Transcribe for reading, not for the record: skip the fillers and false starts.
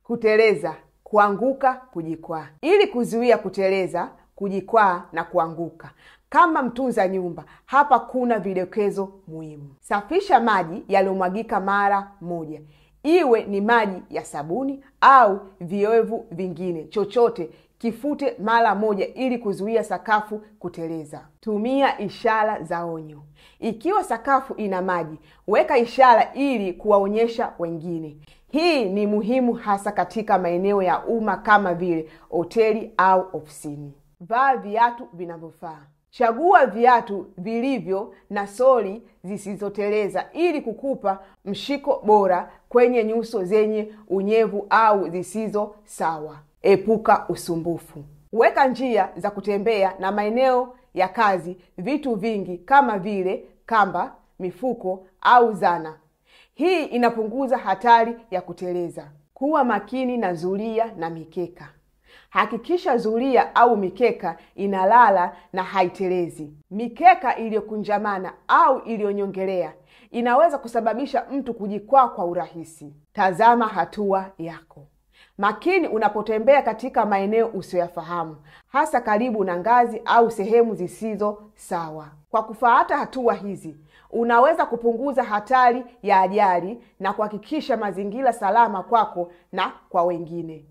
Kuteleza, kuanguka, kujikwaa. Ili kuzuia kuteleza, kujikwaa na kuanguka, kama mtunza nyumba, hapa kuna vidokezo muhimu. Safisha maji yaliyomwagika mara moja, iwe ni maji ya sabuni au vioevu vingine chochote, kifute mara moja ili kuzuia sakafu kuteleza. Tumia ishara za onyo. Ikiwa sakafu ina maji, weka ishara ili kuwaonyesha wengine. Hii ni muhimu hasa katika maeneo ya umma kama vile hoteli au ofisini. Vaa viatu vinavyofaa. Chagua viatu vilivyo na soli zisizoteleza ili kukupa mshiko bora kwenye nyuso zenye unyevu au zisizo sawa. Epuka usumbufu. Weka njia za kutembea na maeneo ya kazi vitu vingi kama vile kamba, mifuko au zana. Hii inapunguza hatari ya kuteleza. Kuwa makini na zulia na mikeka. Hakikisha zulia au mikeka inalala na haitelezi. Mikeka iliyokunjamana au iliyonyongelea inaweza kusababisha mtu kujikwaa kwa urahisi. Tazama hatua yako makini unapotembea katika maeneo usiyoyafahamu, hasa karibu na ngazi au sehemu zisizo sawa. Kwa kufuata hatua hizi, unaweza kupunguza hatari ya ajali na kuhakikisha mazingira salama kwako na kwa wengine.